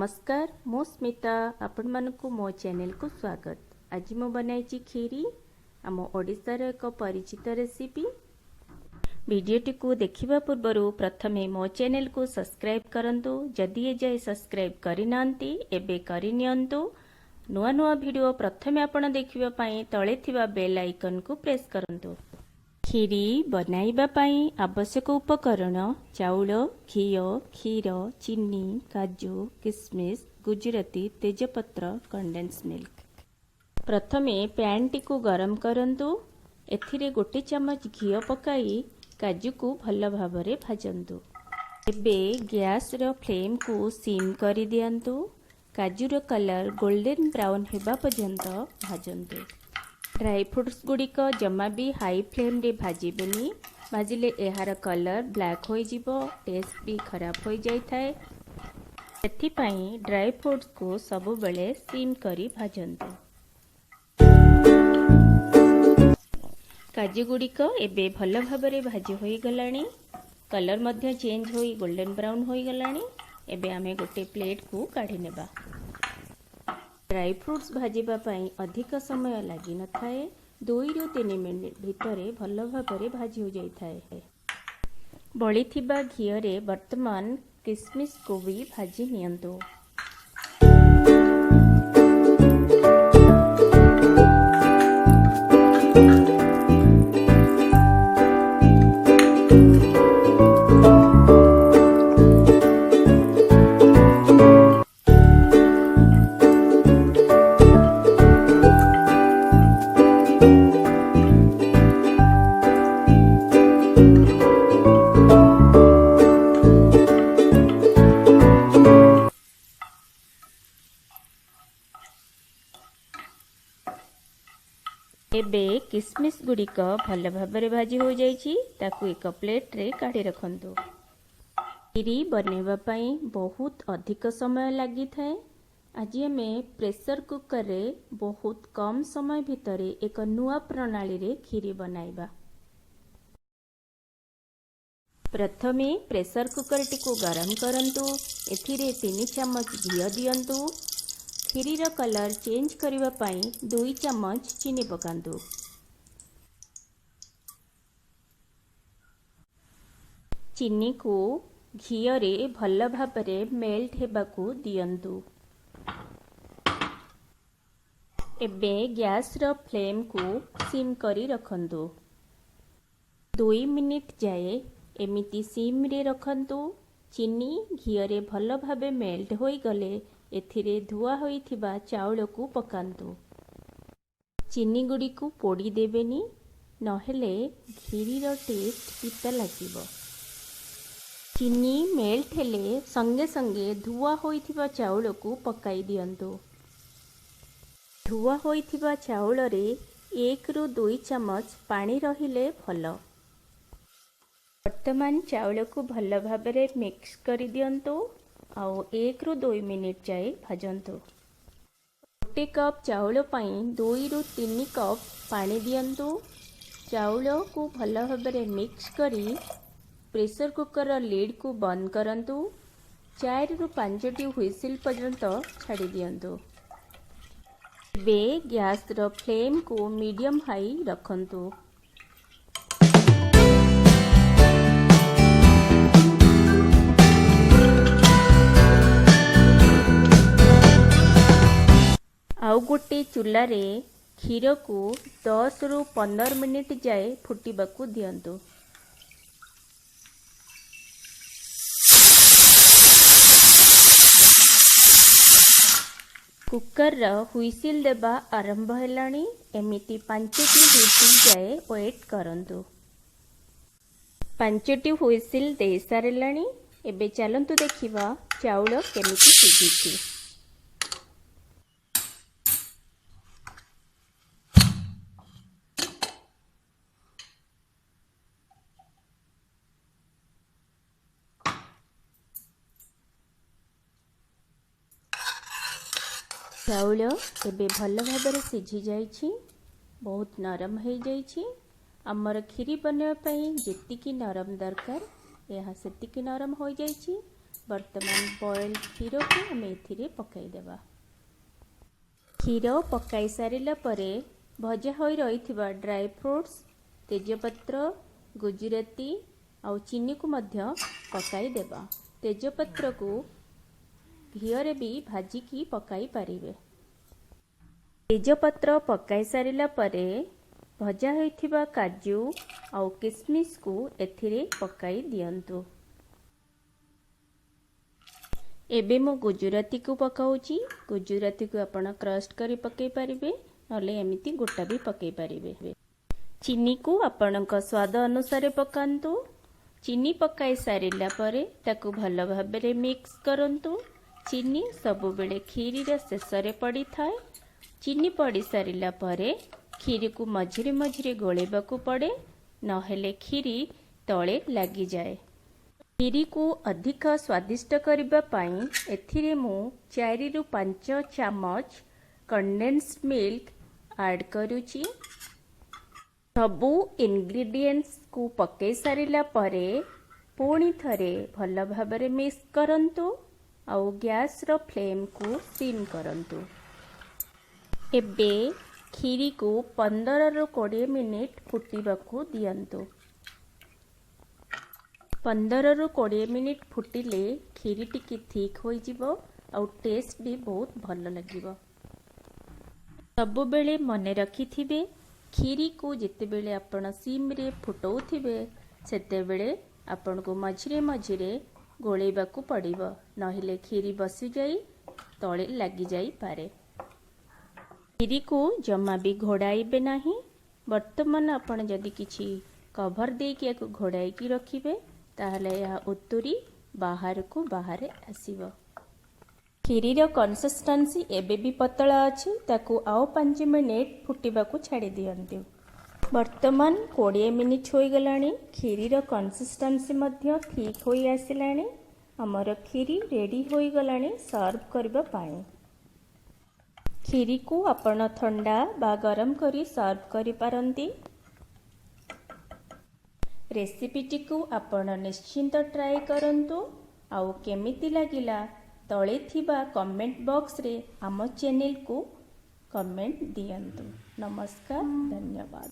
ନମସ୍କାର, ମୁଁ ସ୍ମିତା, ଆପଣମାନଙ୍କୁ ମୋ ଚ୍ୟାନେଲକୁ ସ୍ୱାଗତ। ଆଜି ମୁଁ ବନାଇଛି କ୍ଷୀରି, ଆମ ଓଡ଼ିଶାର ଏକ ପରିଚିତ ରେସିପି। ଭିଡ଼ିଓଟିକୁ ଦେଖିବା ପୂର୍ବରୁ ପ୍ରଥମେ ମୋ ଚ୍ୟାନେଲକୁ ସବସ୍କ୍ରାଇବ୍ କରନ୍ତୁ। ଯଦି ଏଯାଏ ସବସ୍କ୍ରାଇବ୍ କରିନାହାନ୍ତି, ଏବେ କରିନିଅନ୍ତୁ। ନୂଆ ନୂଆ ଭିଡ଼ିଓ ପ୍ରଥମେ ଆପଣ ଦେଖିବା ପାଇଁ ତଳେ ଥିବା ବେଲ୍ ଆଇକନ୍କୁ ପ୍ରେସ୍ କରନ୍ତୁ। କ୍ଷୀରି ବନାଇବା ପାଇଁ ଆବଶ୍ୟକ ଉପକରଣ: ଚାଉଳ, ଘିଅ, କ୍ଷୀର, ଚିନି, କାଜୁ, କିସମିସ୍, ଗୁଜୁରାତି, ତେଜପତ୍ର, କଣ୍ଡେନ୍ସ ମିଲ୍କ। ପ୍ରଥମେ ପ୍ୟାନ୍ଟିକୁ ଗରମ କରନ୍ତୁ। ଏଥିରେ 1 ଚାମଚ ଘିଅ ପକାଇ କାଜୁକୁ ଭଲ ଭାବରେ ଭାଜନ୍ତୁ। ଏବେ ଗ୍ୟାସ୍ର ଫ୍ଲେମ୍କୁ ସିମ୍ କରିଦିଅନ୍ତୁ। କାଜୁର କଲର୍ ଗୋଲ୍ଡେନ୍ ବ୍ରାଉନ୍ ହେବା ପର୍ଯ୍ୟନ୍ତ ଭାଜନ୍ତୁ। ଡ୍ରାଇ ଫ୍ରୁଟ୍ସ ଗୁଡ଼ିକ ଜମା ବି ହାଇ ଫ୍ଲେମ୍ରେ ଭାଜିବେନି। ଭାଜିଲେ ଏହାର କଲର୍ ବ୍ଲାକ୍ ହୋଇଯିବ, ଟେଷ୍ଟ ବି ଖରାପ ହୋଇଯାଇଥାଏ। ସେଥିପାଇଁ ଡ୍ରାଇ ଫ୍ରୁଟ୍ସକୁ ସବୁବେଳେ ସିମ୍ କରି ଭାଜନ୍ତୁ। କାଜୁ ଗୁଡ଼ିକ ଏବେ ଭଲ ଭାବରେ ଭାଜି ହୋଇଗଲାଣି। କଲର୍ ମଧ୍ୟ ଚେଞ୍ଜ ହୋଇ ଗୋଲ୍ଡେନ୍ ବ୍ରାଉନ୍ ହୋଇଗଲାଣି। ଏବେ ଆମେ ଗୋଟେ ପ୍ଲେଟ୍କୁ କାଢ଼ି ନେବା। ଡ୍ରାଇ ଫ୍ରୁଟ୍ସ ଭାଜିବା ପାଇଁ ଅଧିକ ସମୟ ଲାଗିନଥାଏ। 2ରୁ 3 ମିନିଟ୍ ଭିତରେ ଭଲ ଭାବରେ ଭାଜି ହୋଇଯାଇଥାଏ। ବଳିଥିବା ଘିଅରେ ବର୍ତ୍ତମାନ କିସମିସକୁ ବି ଭାଜି ନିଅନ୍ତୁ। ଏବେ କିସମିସ୍ ଗୁଡ଼ିକ ଭଲ ଭାବରେ ଭାଜି ହୋଇଯାଇଛି। ତାକୁ ଏକ ପ୍ଲେଟ୍ରେ କାଢ଼ି ରଖନ୍ତୁ। କ୍ଷୀରି ବନାଇବା ପାଇଁ ବହୁତ ଅଧିକ ସମୟ ଲାଗିଥାଏ। ଆଜି ଆମେ ପ୍ରେସର କୁକରରେ ବହୁତ କମ୍ ସମୟ ଭିତରେ ଏକ ନୂଆ ପ୍ରଣାଳୀରେ କ୍ଷୀରି ବନାଇବା। ପ୍ରଥମେ ପ୍ରେସର କୁକରଟିକୁ ଗରମ କରନ୍ତୁ। ଏଥିରେ 3 ଚାମଚ ଘିଅ ଦିଅନ୍ତୁ। କ୍ଷୀରିର କଲର୍ ଚେଞ୍ଜ କରିବା ପାଇଁ 2 ଚାମଚ ଚିନି ପକାନ୍ତୁ। ଚିନିକୁ ଘିଅରେ ଭଲ ଭାବରେ ମେଲ୍ଟ ହେବାକୁ ଦିଅନ୍ତୁ। ଏବେ ଗ୍ୟାସ୍ର ଫ୍ଲେମ୍କୁ ସିମ୍ କରି ରଖନ୍ତୁ। 2 ମିନିଟ୍ ଯାଏ ଏମିତି ସିମ୍ରେ ରଖନ୍ତୁ। ଚିନି ଘିଅରେ ଭଲ ଭାବେ ମେଲ୍ଟ ହୋଇଗଲେ ଏଥିରେ ଧୁଆ ହୋଇଥିବା ଚାଉଳକୁ ପକାନ୍ତୁ। ଚିନି ଗୁଡ଼ିକୁ ପୋଡ଼ି ଦେବେନି, ନହେଲେ କ୍ଷୀରିର ଟେଷ୍ଟ ପିତା ଲାଗିବ। ଚିନି ମେଲ୍ଟ ହେଲେ ସଙ୍ଗେ ସଙ୍ଗେ ଧୁଆ ହୋଇଥିବା ଚାଉଳକୁ ପକାଇ ଦିଅନ୍ତୁ। ଧୁଆ ହୋଇଥିବା ଚାଉଳରେ 1ରୁ 2 ଚାମଚ ପାଣି ରହିଲେ ଭଲ। ବର୍ତ୍ତମାନ ଚାଉଳକୁ ଭଲ ଭାବରେ ମିକ୍ସ କରିଦିଅନ୍ତୁ ଆଉ 1ରୁ 2 ମିନିଟ୍ ଯାଏ ଭାଜନ୍ତୁ। 1 କପ୍ ଚାଉଳ ପାଇଁ 2ରୁ 3 କପ୍ ପାଣି ଦିଅନ୍ତୁ। ଚାଉଳକୁ ଭଲ ଭାବରେ ମିକ୍ସ କରି ପ୍ରେସର କୁକରର ଲିଡ଼୍କୁ ବନ୍ଦ କରନ୍ତୁ। 4ରୁ 5ଟି ହ୍ୱିସିଲ୍ ପର୍ଯ୍ୟନ୍ତ ଛାଡ଼ି ଦିଅନ୍ତୁ। ଏବେ ଗ୍ୟାସ୍ର ଫ୍ଲେମ୍କୁ ମିଡ଼ିୟମ୍ ହାଇ ରଖନ୍ତୁ। ଆଉ ଗୋଟେ ଚୁଲାରେ କ୍ଷୀରକୁ 10ରୁ 15 ମିନିଟ୍ ଯାଏ ଫୁଟିବାକୁ ଦିଅନ୍ତୁ। କୁକରର ହ୍ୱିସିଲ୍ ଦେବା ଆରମ୍ଭ ହେଲାଣି। ଏମିତି 5ଟି ହ୍ୱିସିଲ୍ ଯାଏ ୱେଟ୍ କରନ୍ତୁ। 5ଟି ହ୍ୱିସିଲ୍ ଦେଇସାରିଲାଣି। ଏବେ ଚାଲନ୍ତୁ ଦେଖିବା ଚାଉଳ କେମିତି ସିଝିଛି। ଚାଉଳ ଏବେ ଭଲ ଭାବରେ ସିଝି ଯାଇଛି, ବହୁତ ନରମ ହେଇଯାଇଛି। ଆମର କ୍ଷୀରି ବନାଇବା ପାଇଁ ଯେତିକି ନରମ ଦରକାର, ଏହା ସେତିକି ନରମ ହୋଇଯାଇଛି। ବର୍ତ୍ତମାନ ବଏଲ୍ କ୍ଷୀରକୁ ଆମେ ଏଥିରେ ପକାଇଦେବା। କ୍ଷୀର ପକାଇ ସାରିଲା ପରେ ଭଜା ହୋଇ ରହିଥିବା ଡ୍ରାଏ ଫ୍ରୁଟ୍ସ, ତେଜପତ୍ର, ଗୁଜୁରାତି ଆଉ ଚିନିକୁ ମଧ୍ୟ ପକାଇଦେବା। ତେଜପତ୍ରକୁ ଘିଅରେ ବି ଭାଜିକି ପକାଇ ପାରିବେ। ତେଜପତ୍ର ପକାଇ ସାରିଲା ପରେ ଭଜା ହୋଇଥିବା କାଜୁ ଆଉ କିସମିସକୁ ଏଥିରେ ପକାଇ ଦିଅନ୍ତୁ। ଏବେ ମୁଁ ଗୁଜୁରାତିକୁ ପକାଉଛି। ଗୁଜୁରାତିକୁ ଆପଣ କ୍ରସ୍ କରି ପକାଇ ପାରିବେ, ନହେଲେ ଏମିତି ଗୋଟା ବି ପକାଇ ପାରିବେ। ଚିନିକୁ ଆପଣଙ୍କ ସ୍ୱାଦ ଅନୁସାରେ ପକାନ୍ତୁ। ଚିନି ପକାଇ ସାରିଲା ପରେ ତାକୁ ଭଲ ଭାବରେ ମିକ୍ସ କରନ୍ତୁ। ଚିନି ସବୁବେଳେ କ୍ଷୀରିର ଶେଷରେ ପଡ଼ିଥାଏ। ଚିନି ପଡ଼ି ସାରିଲା ପରେ କ୍ଷୀରିକୁ ମଝିରେ ମଝିରେ ଗୋଳେଇବାକୁ ପଡ଼େ, ନହେଲେ କ୍ଷୀରି ତଳେ ଲାଗିଯାଏ। କ୍ଷୀରିକୁ ଅଧିକ ସ୍ୱାଦିଷ୍ଟ କରିବା ପାଇଁ ଏଥିରେ ମୁଁ 4ରୁ 5 ଚାମଚ କଣ୍ଡେନ୍ସଡ ମିଲ୍କ ଆଡ଼୍ କରୁଛି। ସବୁ ଇନଗ୍ରିଡ଼ିଏଣ୍ଟସକୁ ପକାଇ ସାରିଲା ପରେ ପୁଣି ଥରେ ଭଲ ଭାବରେ ମିକ୍ସ କରନ୍ତୁ ଆଉ ଗ୍ୟାସର ଫ୍ଲେମ୍କୁ ସିମ୍ କରନ୍ତୁ। ଏବେ କ୍ଷୀରିକୁ 15ରୁ 20 ମିନିଟ୍ ଫୁଟିବାକୁ ଦିଅନ୍ତୁ। 15ରୁ 20 ମିନିଟ୍ ଫୁଟିଲେ କ୍ଷୀରି ଟିକେ ଥିକ୍ ହୋଇଯିବ ଆଉ ଟେଷ୍ଟ ବି ବହୁତ ଭଲ ଲାଗିବ। ସବୁବେଳେ ମନେ ରଖିଥିବେ, କ୍ଷୀରିକୁ ଯେତେବେଳେ ଆପଣ ସିମ୍ରେ ଫୁଟାଉଥିବେ, ସେତେବେଳେ ଆପଣଙ୍କୁ ମଝିରେ ମଝିରେ ଗୋଳେଇବାକୁ ପଡ଼ିବ, ନହେଲେ କ୍ଷୀରି ବସିଯାଇ ତଳେ ଲାଗିଯାଇପାରେ। କ୍ଷୀରିକୁ ଜମା ବି ଘୋଡ଼ାଇବେ ନାହିଁ। ବର୍ତ୍ତମାନ ଆପଣ ଯଦି କିଛି କଭର୍ ଦେଇକି ୟାକୁ ଘୋଡ଼ାଇକି ରଖିବେ, ତାହେଲେ ଏହା ଉତୁରି ବାହାରକୁ ବାହାରେ ଆସିବ। କ୍ଷୀରିର କନସିଷ୍ଟାନ୍ସି ଏବେ ବି ପତଳା ଅଛି। ତାକୁ ଆଉ 5 ମିନିଟ୍ ଫୁଟିବାକୁ ଛାଡ଼ି ଦିଅନ୍ତୁ। ବର୍ତ୍ତମାନ 20 ମିନିଟ୍ ହୋଇଗଲାଣି। କ୍ଷୀରିର କନସିଷ୍ଟାନ୍ସି ମଧ୍ୟ ଠିକ୍ ହୋଇ ଆସିଲାଣି। ଆମର କ୍ଷୀରି ରେଡ଼ି ହୋଇଗଲାଣି ସର୍ଭ କରିବା ପାଇଁ। କ୍ଷୀରିକୁ ଆପଣ ଥଣ୍ଡା ବା ଗରମ କରି ସର୍ଭ କରିପାରନ୍ତି। ରେସିପିଟିକୁ ଆପଣ ନିଶ୍ଚିନ୍ତ ଟ୍ରାଏ କରନ୍ତୁ ଆଉ କେମିତି ଲାଗିଲା, ତଳେ ଥିବା କମେଣ୍ଟ ବକ୍ସରେ ଆମ ଚ୍ୟାନେଲକୁ କମେଣ୍ଟ ଦିଅନ୍ତୁ। ନମସ୍କାର, ଧନ୍ୟବାଦ।